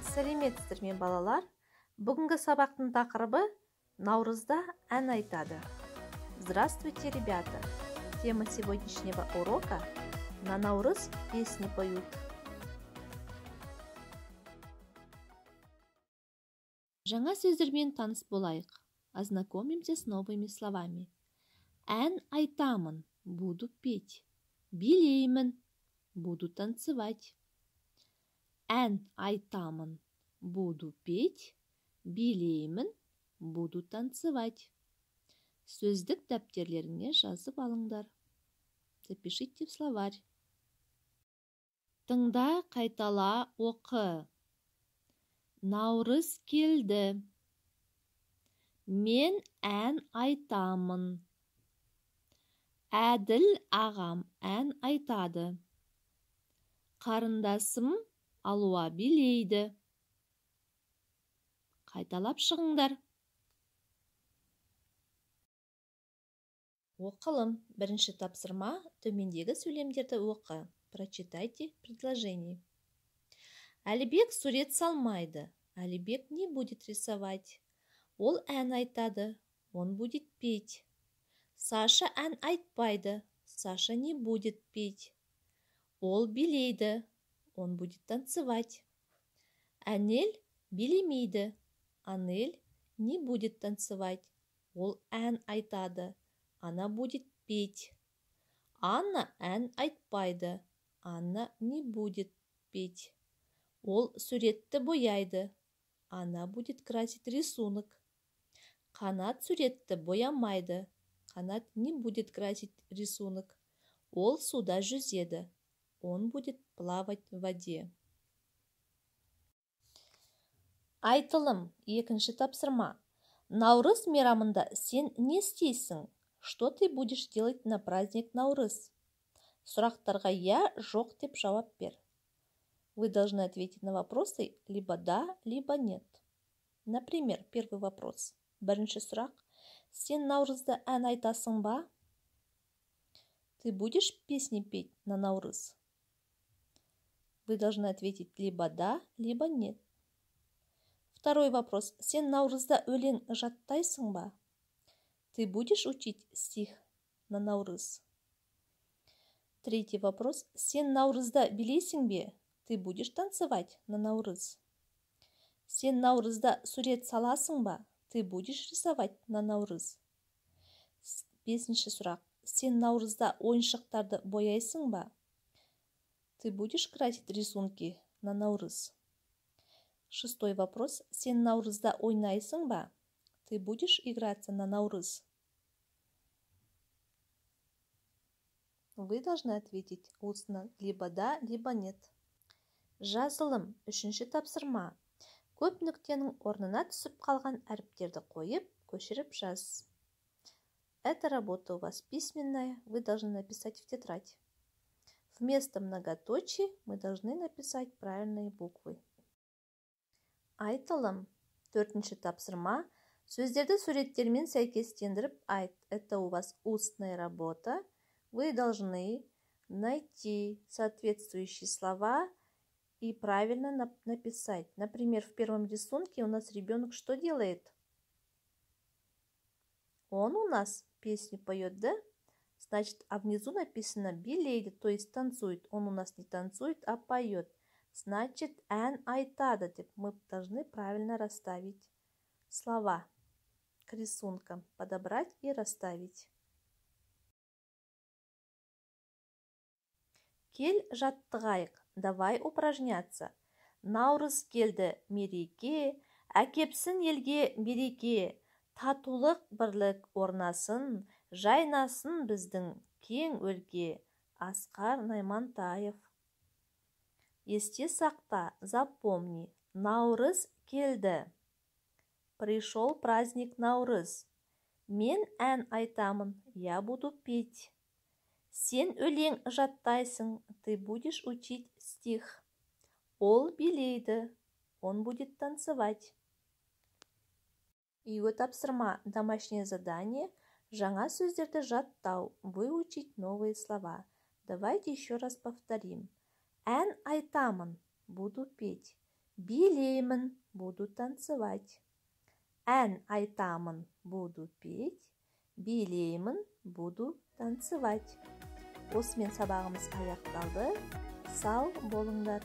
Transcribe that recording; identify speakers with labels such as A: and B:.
A: Сәлеметсіздер ме, балалар? Бүгінгі сабақтың тақырыбы «Наурызда ән айтады». Здравствуйте, ребята! Тема сегодняшнего урока «На Наурыз песни поют». Жаңа сөздермен таныс болайық. Ознакомимся с новыми словами. Ән айтамын, буду петь. Билеймін, буду танцевать. Ән айтамын, буду петь. Билеймін, буду танцевать. Сөздік дәптерлеріңе жазып алыңдар. Запишите в словарь. Тыңда, қайтала, оқы. Наурыз келді. Мен ән айтамын. Әділ ағам ән айтады. Қарындасым Алуа билейді. Қайталап шығыңдар. Оқылым. Бірінші тапсырма. Төмендегі сөйлемдерді оқы. Прочитайте предложение. Әлібек сурет салмайды. Әлібек не будет рисовать. Ол ән айтады. Он будет петь. Саша ән айтпайды. Саша не будет петь. Ол билейді. Он будет танцевать. Әнел билемейді. Анель не будет танцевать. Ол ән айтады. Она будет петь. Анна ән айтпайды. Анна не будет петь. Ол суретті бояйды. Она будет красить рисунок. Қанат суретті боямайды. Қанат не будет красить рисунок. Ол суда жүзеді. Он будет плавать в воде. Айтылым. Екінші тапсырма. Наурыз мейрамында сен не істейсің? Что ты будешь делать на праздник Наурыз? Сұрақтарға иә, жоқ деп жауап бер. Вы должны ответить на вопросы либо да, либо нет. Например, первый вопрос. Бірінші сұрақ. Сен Наурызда ән айтасың ба? Ты будешь песни петь на Наурыз? Вы должны ответить либо да, либо нет. Второй вопрос. Сен Наурызда өлең жаттайсың ба? Ты будешь учить стих на Наурыз? Третий вопрос. Сен Наурызда билейсің бе? Ты будешь танцевать на Наурыз? Сен Наурызда сурет саласың ба? Ты будешь рисовать на Наурыз? Бесінші сұрақ. Сен Наурызда ойыншықтарды бояйсың ба? Ты будешь красить рисунки на Наурыз? Шестой вопрос. Сен Наурызда ойнайсың ба? Ты будешь играться на Наурыз? Вы должны ответить устно либо да, либо нет. Жазылым. Үшінші тапсырма. Көп нүктенің орнына түсіп қалған әріптерді қойып, көшіріп жаз. Эта работа у вас письменная, вы должны написать в тетрадь. Вместо многоточий мы должны написать правильные буквы. Айтылым. Төртінші тапсырма. Сөздерді суреттермен сәйкестендіріп айт. Это у вас устная работа. Вы должны найти соответствующие слова и правильно написать. Например, в первом рисунке у нас ребенок что делает? Он у нас песню поет, да? Значит, а внизу написано билейді, то есть танцует. Он у нас не танцует, а поет. Значит, ән айтады деп мы должны правильно расставить слова к рисункам. Подобрать и расставить. Кел жаттығайық, давай упражняться. Наурыз келді мереке, әкепсін елге береке. Татулық бірлік орнасын, жайнасын біздің кең өлке. Асқар Наймантаев. Есте сақта, запомни, Наурыз келді. Пришел праздник Наурыз. Мен ән айтамын, я буду петь. Сен өлең жаттайсың, ты будешь учить стих. Ол билейді, он будет танцевать. Үйге тапсырма, домашнее задание, жаңа сөздерді жаттау, выучить новые слова. Давайте еще раз повторим. Ән айтамын, буду петь. Билеймін, буду танцевать. Ән айтамын, буду петь. Билеймін, буду танцевать. Осымен сабағымыз аяқталды. Сау болыңдар.